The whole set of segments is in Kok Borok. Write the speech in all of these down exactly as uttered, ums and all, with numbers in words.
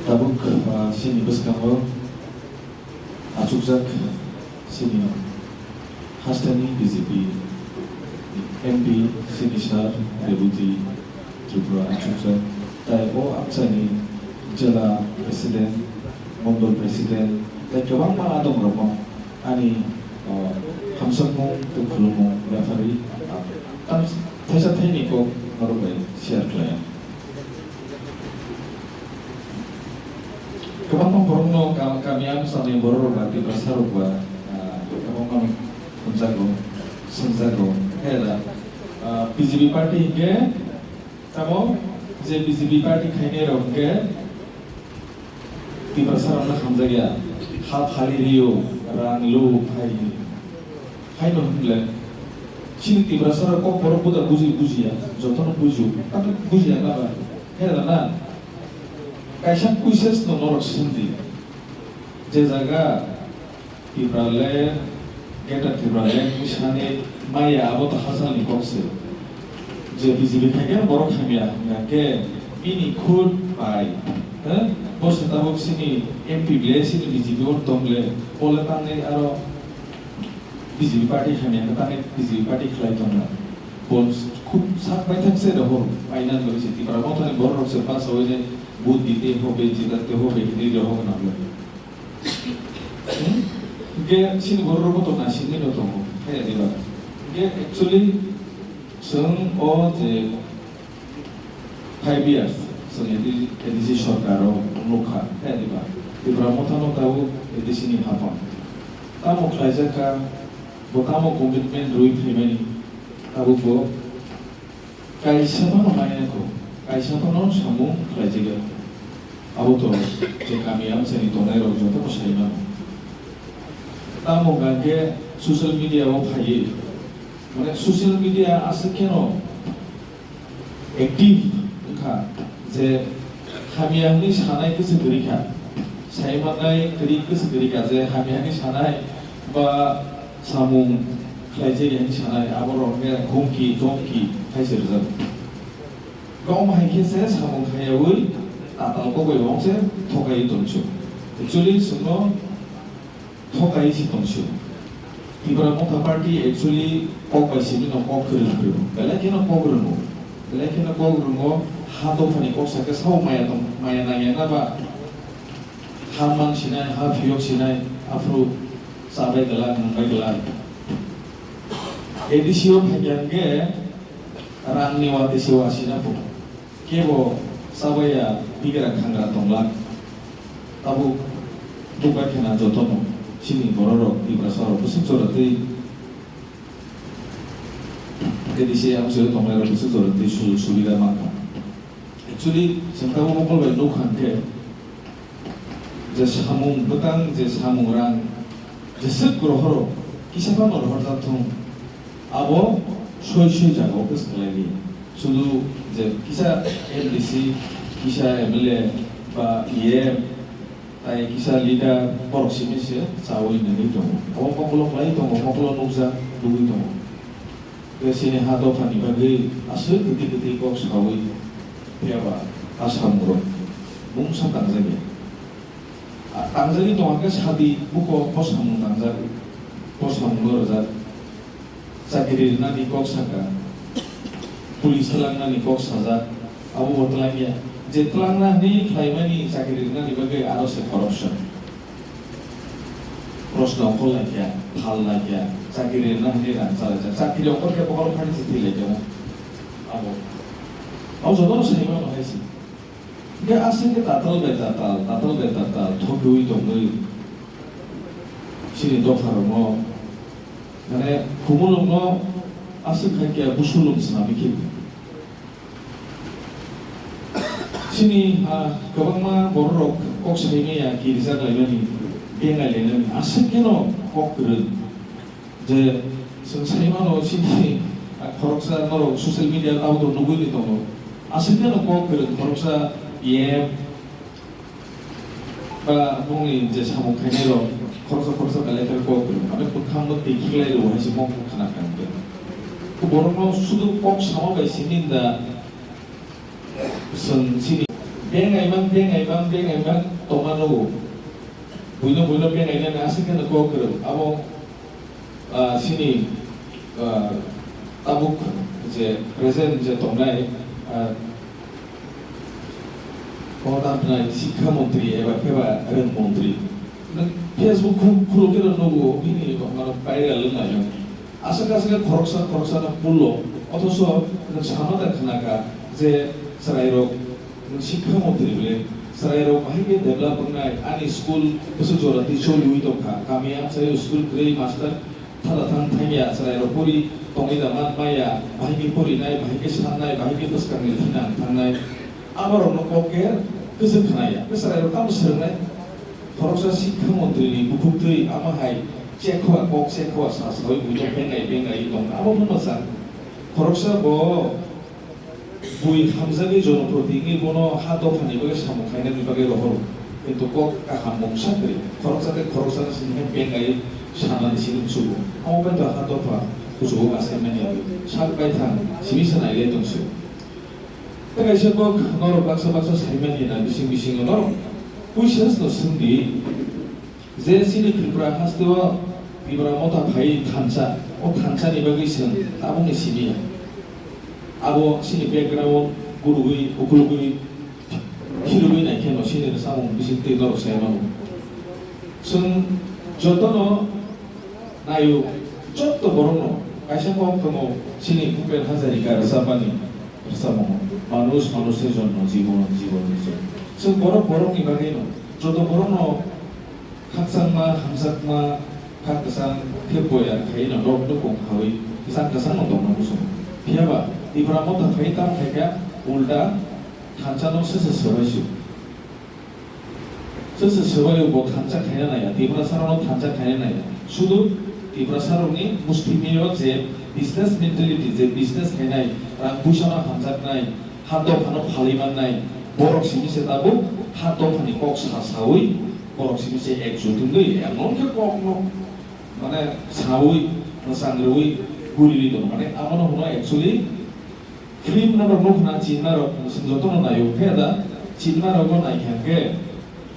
Tabuk, ah, chini bwskango achukjak chini hasteni B J P M P chini sir Reboti Tripura achukjak. Tai o amchaini jela president, mondol president, tai kwbangma adongrokno ani, ah, hamjakmung tei khulumung yapharwi ang thaisa thaini kok norok bai share khlai ang. Kwbangma borokno kam-, kami amchaini bororok ba Tiprasarok ba, ah, kwbangma hwnjago, swngjago. Hera, ah, B J P party hinkhe tamo je B J P party khainairok hinkhe Tiprasarokno hamjakya, ha phali rio, rang lu phai. Haino hwnle, chini Tiprasarok kok borok buda buji bujiya, jotono bujio, tamo bujiya na ba? Hera na? Kaisa quiz no norok swngdi. Je jaga Tipraland, Greater Tipraland ni sani maya abo to hasalni kok se. Je B J P khaikhe borok hamya hwnka khe bini khut bai, eh, bo se tabuk chini M P ble chini B J P o tong le, bo le tangnai aro B J P party hamya hwnka tangnai B J P party khlai tongna. Bo khub sak baithang se rohor, paina gori se Tipra Mothani borok rok se pass hoine vote dite hobe, jidate hobe hinwi rohor nang le. Hmm? Ge chini borok rok to nasingwi no tongo, hai ani ba. Ge actually chwng o je five years chwng A D C, A D C sorkar o nukha, hai ani ba. Tipra Mothano tabuk A D C ni hapang. Tamo khlaijak kha, bo tamo commitment rwi phaimani, tabuk bo kaisa phano maya kho, kaisa phano samung khlaijak ya kho. Abo to je kami amchaini tongnairok jotono sai mano. Tamo hwnka khe social media o phaiwi, mane social media aswk kheno active wngkha je hamya hwnwi sanai kwchwk kwrwi kha, sai mannai kwrwi kwchwk kwrwi kha je hamya hwnwi sanai ba samung khlaijak ya hwnwi sanai, aborok khe humki tomki hai se rwjago. Kok hai khe se samung khayaui tatal kok bai wng se thokai tongsu. Actually chwngno thokai si tongsu. Tipra Motha Party actually kok bai simi no kok kwrwng kwrwng. Belai kheno kok rwngo. Belai kheno kok rwngo, ha dophani kok sakhe sao maya tong, maya nangya na ba? Ha man sinai, ha phiyok sinai, aphuru chabai glak, nungbai glak. A D C o phaikha hwnkhe rangni watwi se wasina pho. Kebo chabaiya bigra khangra tonglak. Tabuk bubai khena jotono chini bororok Tiprasarok bwswk jora twi A D C amchaio tongnairok bwswk jora twi sujog subida mankha. Actually, chwng tabuk mokol bai nukha hwnkhe, je samung bwtang, je samung rang, jeswk rohoro kisa phano rohorjak thung, abo soi soi jagao khe swkalaidi. Sudu je kisa M D C, kisa M L A ba E M, tai kisa leader borok simi se chaui nangwi tongo. Abo mokolo khlai tongo, mokolo nukjak, nugwi tongo. Tei chini ha dophani bagwi aswk kwtwi kwtwi kok saui phiya ba a samungrok mungsa tangjak ya. A, tangjagwi tongkha khe sadi buko o samung tangjak, o samungno rwjak. Chakiri rwnani kok saka, police twlangnani kok sajak, abo bo twlangya. Je twlangna hwnwi khlaimani chakiri rwnani bagwi aro se corruption. Proshno ongkhor laikya, phal laikya, chakiri rwna hwnwi rang chalaijak. Chakiri ongkhor khe bokhorok phaini se thwi laikya mo. Abo. Abo jotono sai mano hai se. Hingke aswk khe tatal bai tatal, tatal bai tatal, thokiui tongwi. Chini dopharokno, mane, khumulwngno aswk hai khe busulwng swnamwi khe. Chini, ah, kwbangma bororok kok saimaya kirijak laimani, bengai lainani, aswk kheno kok kwrwng. Je chwng sai mano chini, ah, khoroksa norok social media tabuk nugwi tongo. Aswk kheno kok kwrwng khoroksa E M, ba bongni je samung khainai rok khoroksa khoroksa belai khe kok rw. Abo bwkhang no twi khiklai rw hai se mokol khna kha hwnkhe. Borok no sudu kok sama bai simi da, Chwng chini bengai man, bengai man, bengai man tongma nugo. Buino buino bengai nani aswk kheno kok kwrwng. Abo, ah, chini, ah, tabuk je present je tongnai, ah, o tamo wngnai Sikha Montri eba khe ba Rang Montri. Nwng Facebook khu-, khuluk khe nugo, bini mano viral wngnai. Aswk aswk khe khoroksa khoroksa no pulo, othoso nwng sama da khna kha je chwrairok nwng Sikha Montri bole, chwrairok bahai khe develop wngnai, ani school bwswk jora twi choliwi tong kha, kami amchaio school kwrwi, master thada thang thangya, chwrairok pori tongwi da man maya, bahai khe porinai, bahai khe sannai, bahai khe bwskangni thinang thangnai, aborokno kok khe kwchwng khnaya, bwswk chwrairok tamo swrwngnai? Khoroksa Sikha Montri ni bukhuktwi amo hai chekhoa kok chekhoa sa sawi buino bengai bengai tong abo no mwchang. Khoroksa bo bui hamjagwi jonoproti wngwi bono ha dophani bagwi samung khainani bagwi rohoro. Kintu kok kaham mungsa kwrwi. Khoroksa tei khoroksa no sini hai bengai sanani simi chugo. Amo bai to ha dopha kuchugo asaimani sak bai thang simi se nailai tong sio. Tei kaisa kok norok baksa baksa saimani na bising bisingo norok questions no swngdi je chini Tripura hasteo Tipra Motha phai thansa, o thansa ni bagwi chwng tabukni simi ya. Abo chini background gurugwi, ukulugwi, khirugwi nai kheno chini samung bising twi norok sai mano. Chwng jotono naio, jotto borokno, kaisa kok tongo chini Bhupen Hazarika rwchapmani, rwchapmungo, "Manush manusher jonno, jibon jibonor jonno." Chwng borok borokni bagwino, joto borokno khakchangma, hamjakma, khak kwchang khe boya khaino nok nukung khaui kwchang kwchangno tongna muchungo. Phiyaba Tipra Motha phai tamo khaikha ulta thansa no sese swbai sio. Sese swbai bo thansa khaina naiya, Tiprasa rokno thansa khaina naiya. Sudu Tiprasa rokni musti mio je business mentality, je business khainai, rang puisa no hamjaknai, ha dophano phalwi mannai, borok simi se tabuk ha dophani kok sa saui borok simi se ekjut wngwi emon khe kokno mane saui mwchang rwui guriwi tongo. Mane abono hwno actually film norok nukna chinma rok chwng jotono naio khe da chinma rogo naikha khe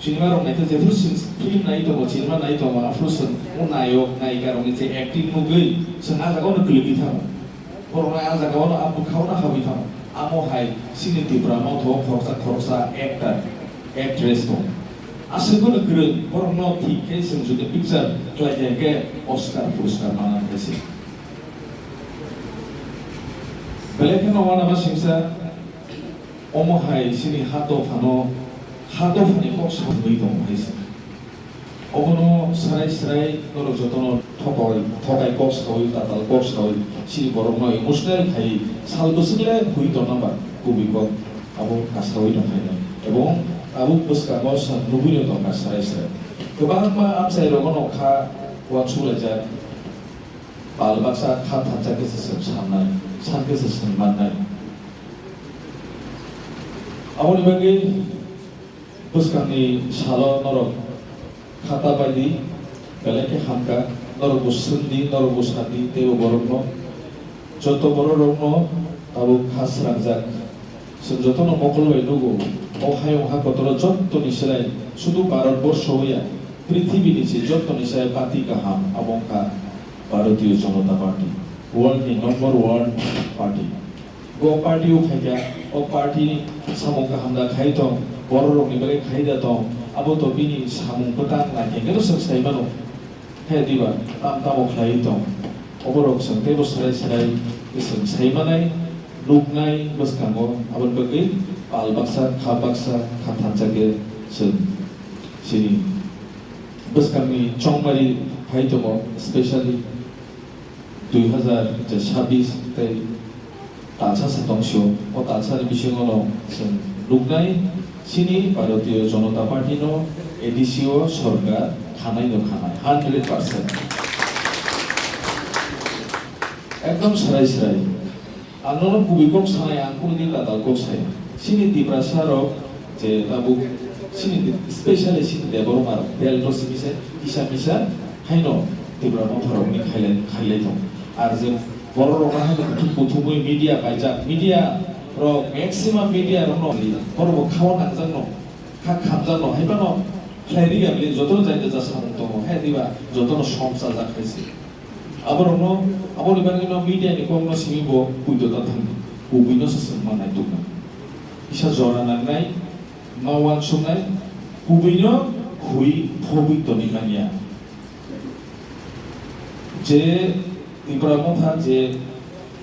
Cinema rok naikhe jephuru chwng film nai tongo, cinema nai tongo, aphuru chwng o nayok nayika rokni je acting nugwi chwng ah jagao no kwlwngwi thango. Borok no ah jagao no, ah bwkhao no habwi thango. Amo hai chini Tipra Motha o khoroksa khoroksa actor, actress tongo. Aswk no kwrwng, borok no thik khe chwng jodi picture khlai khe hwnkhe Oscar puruskar manna hai se. Belai kheno uanama singsa. Omo hai chini ha dophano, ha dophani kok saui tong hai se. Obono srai srai norok jotono thokai, thokai kok saui, tatal kok saui, chini borokno emotional khai sal bwswk le hui tongna ba kubui kok abo kasaui tong hai nai. Ebong tabuk bwskango sa nugui no tong kha srai srai. Kwbangma amchai rogono kha uansuk laijak. Pal baksa kha thansa khe se chwng sannai, san khe se chwng mannai. Aboni bagwi bwskangni salo norok khata bai di, belai khe hamkha, norok bo swng di, norok bo sa di, teibo borokno, joto borok rokno tabuk kha srangjak. Chwng jotono mokol bai nugo, o hayung ha kotoro jottoni chwrai sudu Bharat borsho ya, prithibini se jottoni chwrai party kaham, abo wngkha Bharatiya Janata Party, world ni number one party. Bo party o khaikha, o party ni samung kaham da khai tong, borok rokni bagwi khai da tong, abo to bini samung kwtal naikhe khe no chwng sai mano. Khe diba tam tamo khlaiwi tong. Oborok chwng teibo srai srai chwng sai manai, nuknai bwskango, aboni bagwi pal baksa, kha baksa, kha thansa khe chwng chini bwskangni chongmari phai tongo, specially dui hazar chabbish tei talsa se tong sio, o talsa ni bisingo no chwng nuknai, chini Bharatiya Janata Party no A D C o sorkar khanai no khanai, hundred percent. Ekdom srai srai. Ang nono kubui kok sanai, ang kunu din tatal kok sai. Chini Tiprasa rok je tabuk chini, specially chini Debbarma rok, Belt o simi se kisa misa haino Tipra Motha rokni khailai, khailai tong. Ar je borok rok haino kuthum kuthumui media kaijak, media Rok maximum media rok no li, borok bo khao nangjak no, kha khamjak no, hai phano khlai ri ya bile joto no jai jesa samung tongo, hai diba joto no som chajak hai se. Aborok no, aboni bagwi no media ni kok no simi bo puito ta thang, kubui no se swng ma nai tuk na. Kisa jora nangnai, ma uansuknai, kubui no hui phobwi toni manya. Je Tipra Motha je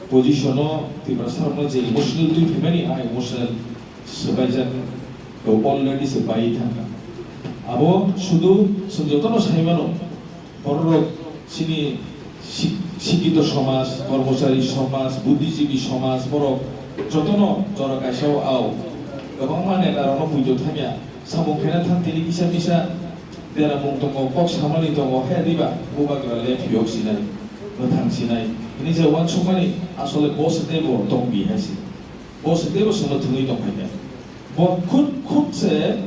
position o Tipra sarokno je emotional twi phaimani, a emotional swbaijak, to already se bai thangkha. Abo sudu chwng jotono sai mano, bororok chini si-, sikito somaj, kormochari somaj, buddhijibi somaj, borok jotono jora kaisa o ao. Kwbangma neta rokno puito thangya, samung khaina thang tini kisa misa deramung tongo, kok samani tongo, he diba bubagra le phiyok sinai, mwthang sinai. Hini je uansukmani asole bo se teibo tongbi hai se. Bo se teibo se mwthangwi tong hai khe. Bo khut, khut se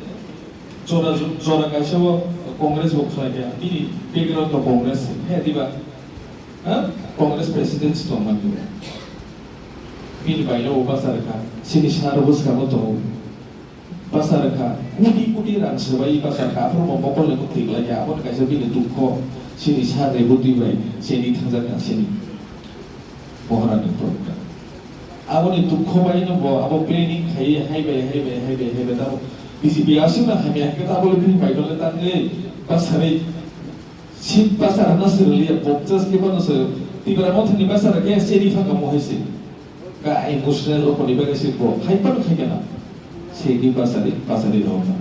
jora, jora kaisa bo Congress bo khlai khe, bini background bo Congress, he diba? Ha? Congress president tong man diba? Bini baino bo basa rwkha, chini sar bwskango tongo. Basa rwkha, koti koti rang swbai basa rwkha, aphuru bo mokol ni kwtwi glai kha, aboni kaisa bini dukho, chini sar ni bwtwi bai chini thangjak kha chini bohrani phuru kha. Aboni dukho bai no bo abo planning khai hai bai, hai bai, hai bai, hai bai, tamo B J P aswk na hamya khe tamo le bini bai no le tangwi basa bai. Seat basa rwna se rwliya, pokchas khe bono se Tipra Mothani basa rwkhe chini phaka mo hai se. Ka emotional rokoni bagwi se bo hai phano khai kana. Se di basa ri, basa ri rok na.